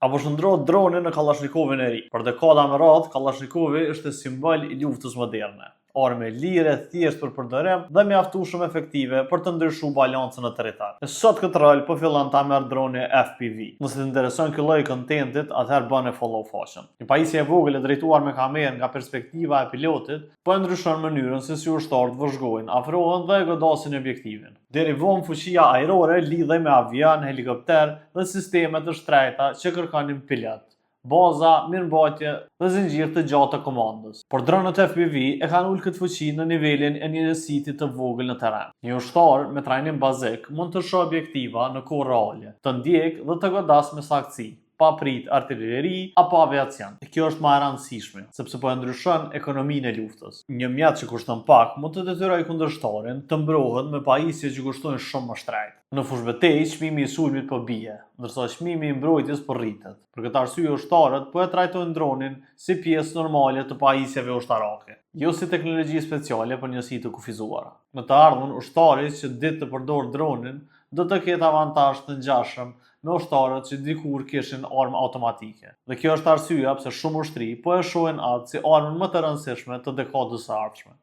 A po shndrohet droni në Kallashnikovin e ri? Për dekada me radhë, Kallashnikovi është simbol i luftës moderne. Armë e lirë, thjesht për përdorim dhe mjaftueshëm efektive për të ndryshuar balancën në territor. E sot këtë rol po fillon ta merr droni FPV. Nëse të intereson ky lloj kontentit, atëherë bëne follow faqen. Një pajisje e vogël e drejtuar me kamerë nga perspektiva e pilotit, po e ndryshon mënyrën se si ushtarët vëzhgojnë, afrohen dhe godasin objektivin. Deri vonë, fuqia ajrore lidhej me avion, helikopter dhe sisteme të shtrejta që kërkonin pilot, baza, mirëmbajtje dhe zinxhir të gjatë të komandës. Por dronët FPV e kanë ulë këtë fuqi në nivelin e një njësiti të vogël në terren. Një ushtar me trajnim bazik mund të shohë objektiva në kohë reale, të ndjek dhe të godas me saktësi, pa prit artilleri apo aviacion. E kjo është më e rëndësishme, sepse po e ndryshon ekonominë e luftës. Një mjet që kushton pak mund të detyrojë kundërshtarin të mbrohet me pajisje që kushtojnë shumë më shtrenjtë. Në fushëbetejë, çmimi i sulmit po bie, ndërsa çmimi i mbrojtjes po rritet. Për këtë arsye, ushtarët po e trajtojnë dronin si pjesë normale të pajisjeve ushtarake, jo si teknologji speciale për njësi të kufizuara. Në të ardhmen, ushtari që di të përdor dronin do të ketë avantazh të ngjashëm me ushtarët që dikur kishin armë automatike. Dhe kjo është arsyeja pse shumë ushtri po e shohin atë si armën më të rëndësishme të dekadës së ardhshme.